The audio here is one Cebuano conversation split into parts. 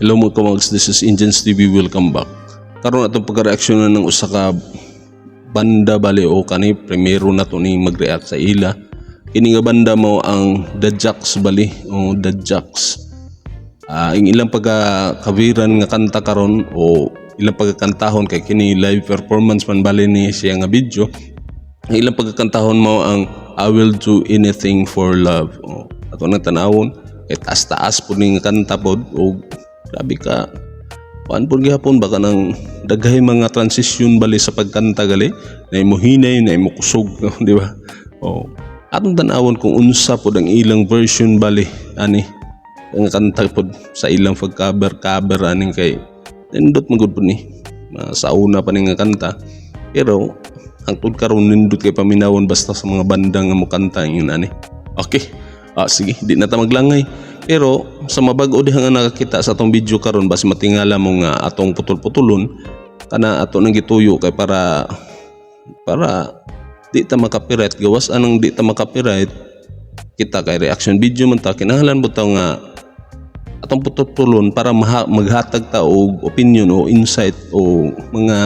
Hello mga kamags, this is Indians TV. Welcome back. Karon atong pagka-reaksyonan ng usa ka banda bali o kani primero na to ni mag-react sa ila. Kini nga banda mo ang The Jacks bali o The Jacks. Ang ilang pagka-kabiran nga kanta karon o ilang pagkakantahon kay kini live performance man bali ni siya nga video. Ang ilang pagkakantahon mo ang "I Will Do Anything for Love." O, ato nang tanawon kay taas-taas po ni nga kanta pod o grabe ka kuan pod gihapon baka nang daghay mga transition bali sa pagkanta gali na imo hinay na imo kusog, di ba? O, atong tanawon kung unsa pod ang ilang version bali ani ang kanta pod sa ilang pag-cover cover aning kay nindot magud pod ni sa una pa ni nga kanta, pero hangtod karon nindot kay paminawon basta sa mga banda nga mokanta yun ani. Okay, sige, di na ta maglangay. Pero sa mabag-o diha nga nakakita sa atong video karon, basi matingala mo nga atong putol-putulon kana ato nang gituyo kay para di ta maka-copyright. Gawas anong di ta maka-copyright kita kay reaction video man ta, kinahanglan bitaw nga atong putol-putulon para maghatag ta og opinion o insight o mga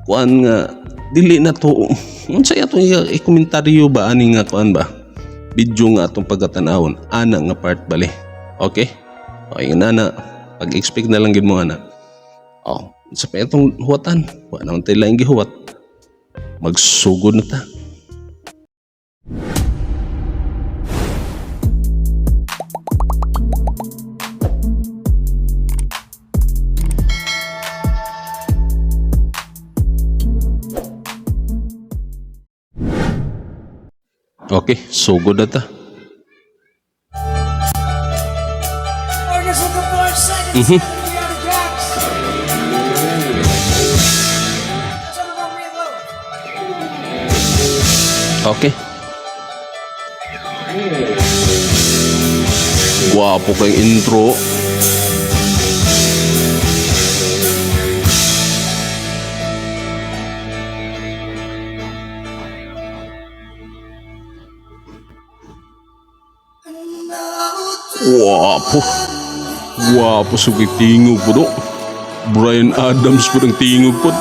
kuan nga dili na to unsa atong i-komentaryo ba ani nga kuan ba video nga atong pagkatanawon ana nga part bali. Okay, okay na na pag-expect na lang gid mo ana. Oh, sa pa itong huwatan, wa naman tayo laing gihuwat, magsugod na ta. Okay, sugod na ta. Argus with the 4 seconds. We are the Jacks. Some of them reload. Okay. Gwapo kay intro. Gwapo. Gwapo sa kay tingog po do. Bryan Adams po ang tingog po.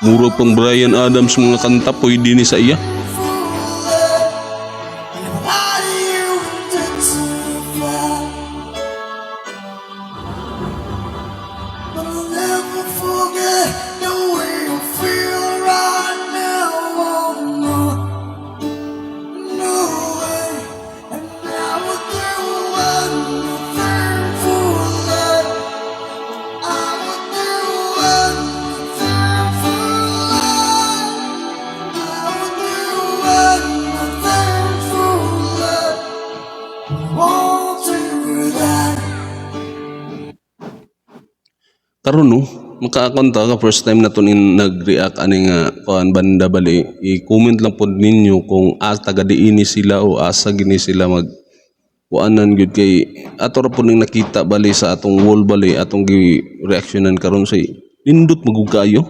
Mura pang Bryan Adams mga kanta pwede ni sa iya. But I'll never forget the way you feel right now. Oh, no, no way. And I would do anything for love. I would do anything for love. I would do anything for love. Won't do that. Karon no, makakonta ka first time na to nin nag-react ani nga kuan banda bali. I-comment lang pod ninyo kung taga diini sila o asa gini sila mag kuanan gyud kay ato ra pod ning nakita bali sa atong wall bali atong gi-reactionan karon say nindot magug kayo.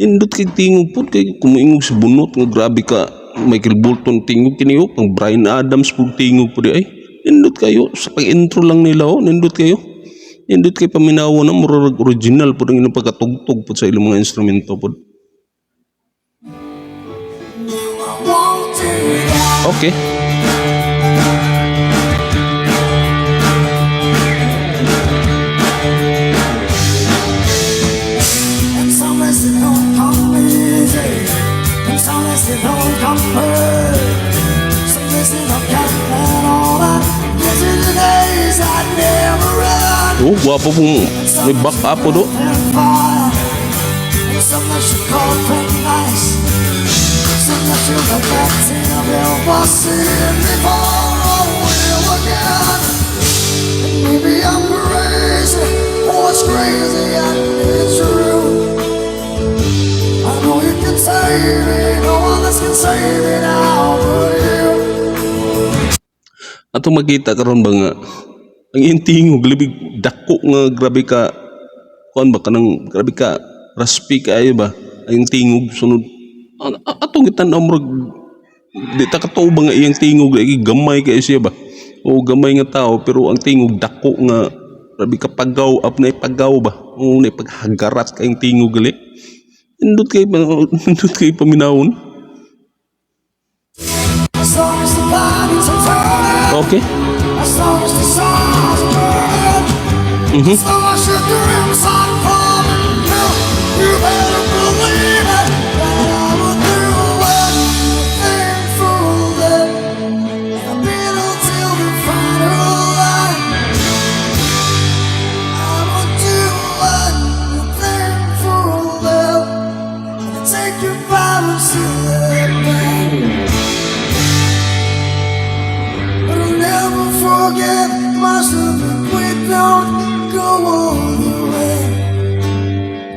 Nindot kay tingog pod kay kumuingog sa bunot nga grabe ka Michael Bolton tingog kini oh, pang Bryan Adams pud tingog pud di ay. Nindot kayo sa pag-intro lang nila oh, nindot kayo. Nindot kay paminawa na murag original pud ang inyong pagkatugtog pud sa ilang mga instrumento pud. No, I won't do that. Okay. And some nights it don't come easy. And some nights it don't come hurt. Some nights it don't come at all. I guess it the days I never run. Oh, gwapo pong may back up po do. And fire. And some nights you cold and nice. Some nights you the best thing I've ever seen before. Oh, will again. And maybe I'm crazy. Oh, it's crazy and it's true. I know you can save me. No one else can save me now but you. Atong makita karon ba nga ang iyang tingog libig dako nga grabe ka kuan ba kanang grabe ka raspi kaayo ba ang tingog sunod atong gitan-aw murag Di ta katuo ba nga iyang tingog lagi gamay kay siya ba? O gamay nga tao pero ang tingog dako nga grabe ka pagaw up na ipagaw ba? O na ipaghagarat kayong tingog gali. Nindot kay nindot kay paminawon. As long as the planets are turning, as long as the stars are burning, as long as your dreams are coming true, you better believe it that I will do anything for love. And I'll be there till the final line. I will do anything for love. And I'll take your powers to the bank. But I'll never forget myself if we don't go all the way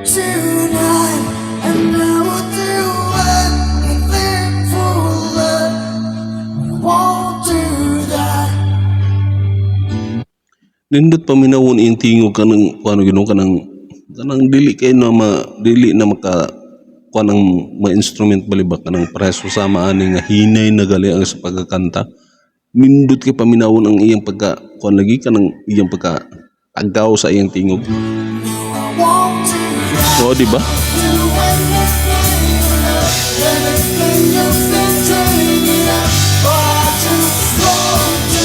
tonight. And I will do anything for love. But I won't do that. Nindot paminawon iyang tingog kanang kuan Ginoo, kanang dili kay na ma, dili na maka kuan ang mga instrument bali ba, kanang preso sama ani nga hinay na gali ang sa pagkakanta. Nindot kay paminawon ang iyang pagka kuan lagi, kanang iyang pagka tagaw sa iyang tingog. No, I won't do that. O, di ba? Do anything for love, anything you've been dreaming of, but I just won't do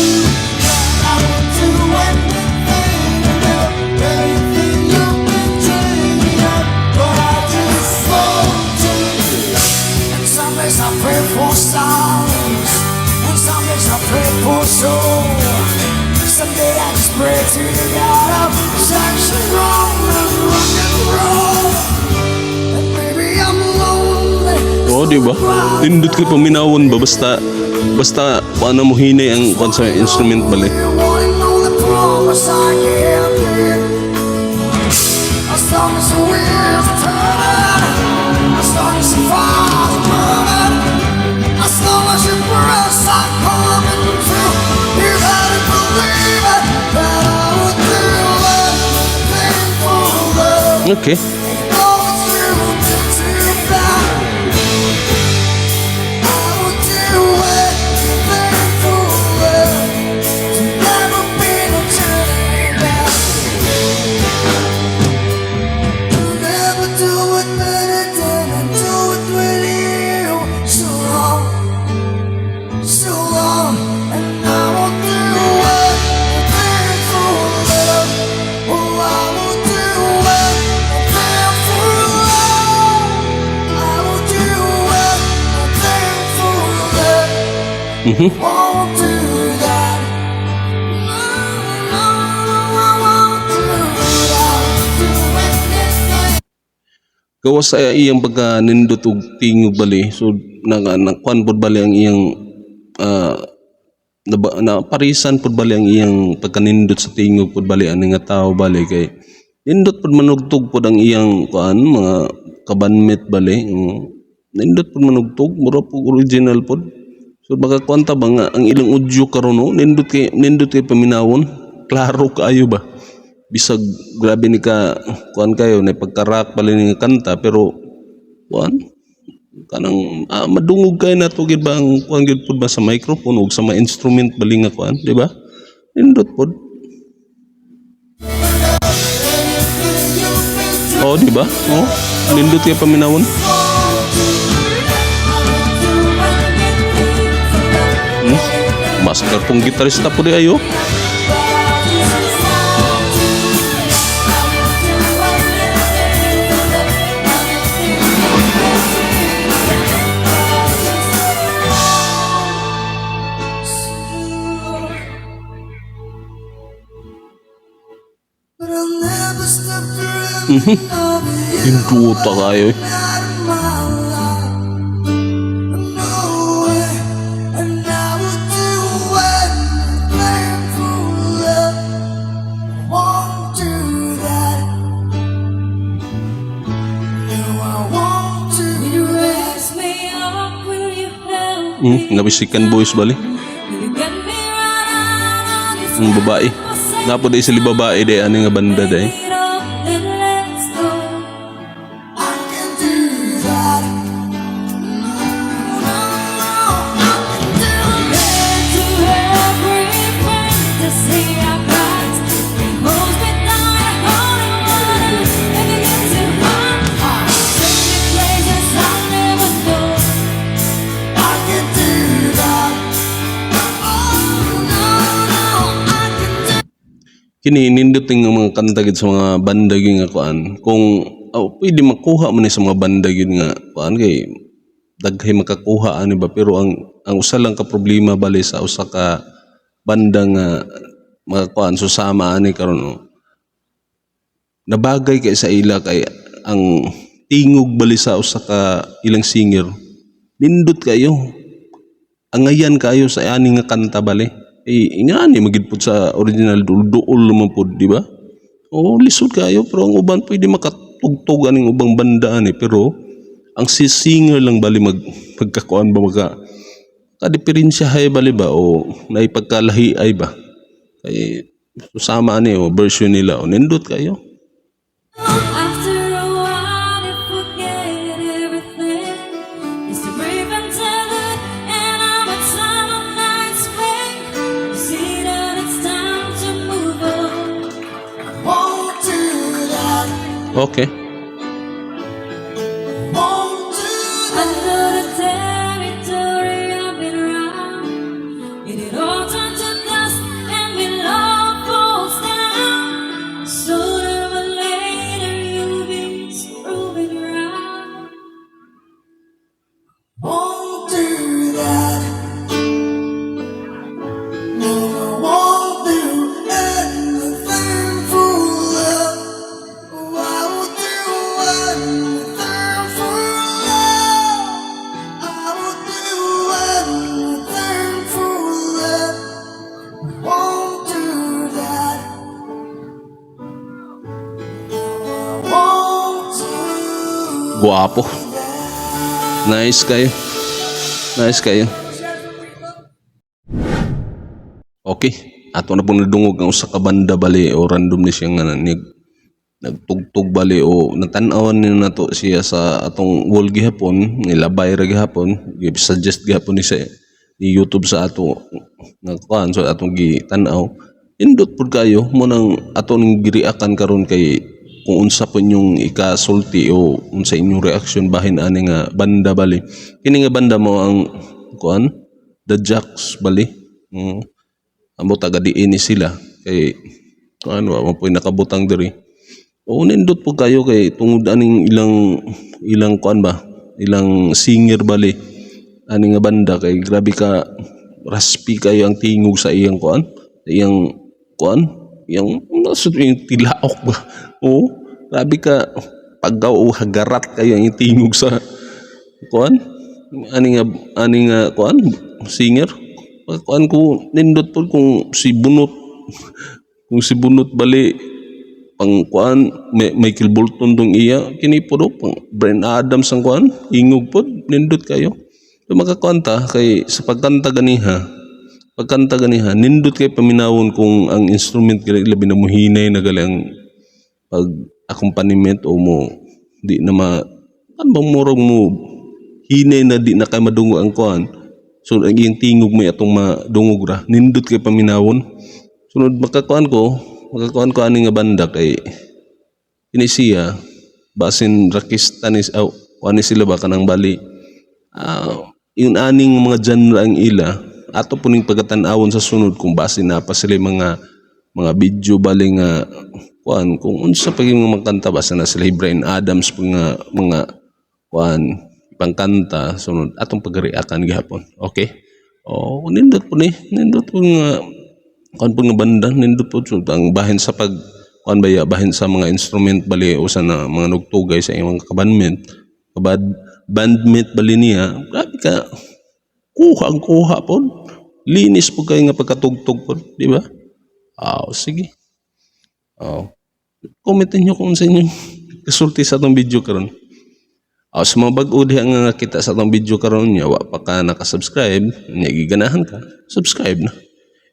that. I won't do anything for love, anything you've been dreaming of, but I just won't do that. And some days I pray for stars, and some days I pray for soul. Someday I just pray to the God of sex and wrong and rock and roll. And maybe I'm lonely. O, di ba? Nindot kay paminawon ba, basta basta kuan mo hinay ang kuan sa instrument bali. One and only promise I can keep. As long as the wheels are turning, as long as the fire's burning, as long as your breaths are coming through, you better believe it that I would do anything for love. Oh, it's you too bad. I would do anything for love. To never be no turning back. Never do it better than I do it with you. So long, so long, and I won't do anything for love. Oh, I will do anything for love. I will do anything for love. Won't do that. No, no, no, I won't do that. Do anything. Gawas sa iyang pagka nindot og tingog bali, so naka na kuan pod bali ang iyang na, na parisan pod bali ang iyang pagkanindot sa tingog pod bali ani nga tao bali, kay nindot pod manugtog pod ang iyang kuan mga ka-bandmate bali. Nindot pod manugtog, mura pod original pod. So baka kuan ta ba nga ang ilang audio karon, no, nindot kay paminawon, klaro kaayo ba, bisag grabe ni ka kuan kayo na pagka-rock bali ni nga kanta, pero kuan kanang madungog kay nato gid ba ang kuan gid pud ba sa microphone ug sa mga instrument bali nga kuan, di ba? Nindot pod. Oh, di ba? Oh, nindot kay paminawon. Master pong gitarista po di ayo. But I'll never stop dreaming of you. Induta kayo eh. Not in my life. No way. And I would do anything for love. Won't do that. No, I won't do Will you that. raise me up? Will you help me? Nabisikan boys bali. Will you get me right out of this Ang babae. Napo di sila babae di ani nga banda di. It up and let's go. I can do that. No, no, no, I Kini nindot nga mga kanta gid sa mga banda gyud nga kuan, kung oh, pwede makuha man ni sa mga banda gyud nga kuan kay daghay makakuha ani ba, pero ang usa lang ka problema bali sa usa ka banda nga mga kuan susama ani karon, oh, nabagay kay sa ila kay ang tingog bali sa usa ka ilang singer nindot kayo, angayan kayo sa ani nga kanta bali. Eh, ingani magid pud sa original, duol man pud, di ba? Oo, lisod kayo, pero ang uban pwede makatugtog aning ubang banda ani, pero ang si singer lang bali mag pagkakuan ba, maka kadiferensya hay bali ba o naipagkalahi ay ba kay susama ani o version nila o nindot kayo. After a while, you forget everything. It's a brave and tethered, and I'm a time of night's wing. You see that it's time to move on. Won't do that. Okay. Won't do I know the territory I've been round. It all turned to dust and my love falls down. Sooner or later you'll be proven right. Won't do that. No, I won't do anything for love. I would do anything for love. I would do anything for love. Won't do that. No, I won't do Guwapo. Nice kayo. Nice kayo. Okay. Ato na po nadungog ang usa ka banda bali o random ni siya nga nagtugtog bali o natan-awan ni nato siya sa atong wall gihapon, nilabay ra gihapon, gi-suggest gihapon ni sa ni YouTube sa ato nga kuan, so atong gitan-aw. Indot pud kayo mo nang ato ning gireakan karon kay kung unsa po inyong ikasulti o unsa inyong reaction bahin ani nga banda bali. Kini nga banda mo ang kuan, The Jacks bali. Amo taga diin ni sila kay ano wa man po'y nakabutang diri. Oo, nindot po kayo kay tungod aning ilang ilang kuan ba, ilang singer bali ani nga banda kay grabe ka raspy kayo ang tingog sa iyang kuan, sa iyang kuan, iyang nasa yung tilaok ba. Oo, grabe ka paggaw o hagarat kayo ang tingog sa kuan ani nga kuan singer. Kuan ko nindot po kung si Bunot bali pang kuan Michael Bolton dong iya, kini po do pang Bryan Adams ang kuan ingog pod, nindot kayo. So makakanta kay sa pagkanta ganiha nindot kay paminawon kung ang instrument gali labi na muhinay na gali ang pag accompaniment o mo di na ma kan bang murag mo hinay na di na kay madungog ang kuan, so ang iyang tingog may atong madungog ra. Nindot kay paminawon. Sunod makakuan ko ani nga banda kay kini siya basin rakista ni aw kuan ni sila ba kanang bali yun aning mga genre ang ila. Ato po ning pagkatan-awon sa sunod kung basin na pa sila yung mga video bali nga kuan kung unsa pa yung mga kanta, basta na sila Bryan Adams pa nga mga kuan pangkanta. Sunod atong pagreakan gihapon. Okay, oh, nindot po ni, nindot po nga kuan po nga banda, nindot po. So, ang bahin sa pag kuan baya, bahin sa mga instrument bali usa na mga nugtugay sa imong kabandmate kabad bandmate bali niya, grabe ka kuha ang kuha po, linis po kayo nga pagkatugtog po, di ba? Ah, sige. Oh. Comment niyo kung sa inyong kasulti sa atong video karon. Ah, sa mga bag-o diha nga nakita sa atong video karon nya wa pa ka naka-subscribe, nya giganahan ka, subscribe na.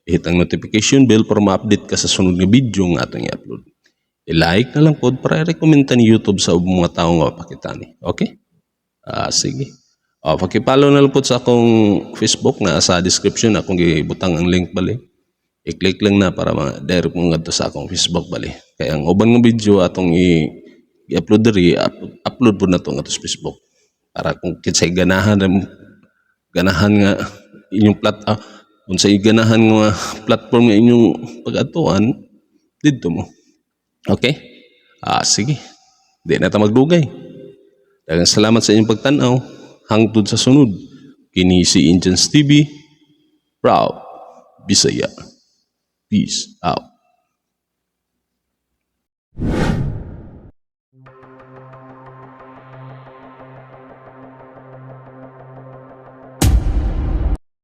I-hit ang notification bell para ma-update ka sa sunod nga video nga atong i-upload. I-like na lang pod para i-recommend ta ni YouTube sa ubang mga tao nga mapakita ni. Okay? Ah, sige. Oh, paki-follow na lang pod sa akong Facebook na sa description akong gibutang ang link bali. I-click lang na para ma-direct mo ngadto sa akong Facebook bali. Kaya ang uban nga video atong i-upload diri, upload po na to ngadto sa Facebook. Para kung kinsay ganahan ganahan nga inyong unsay ganahan nga platform nga inyong pag-atuan, Didto mo. Okay? Ah, sige. Di na ta magdugay. Daghang salamat sa inyong pagtanaw. Hangtod sa sunod. Kini si Indians TV. Proud. Bisaya. Peace out.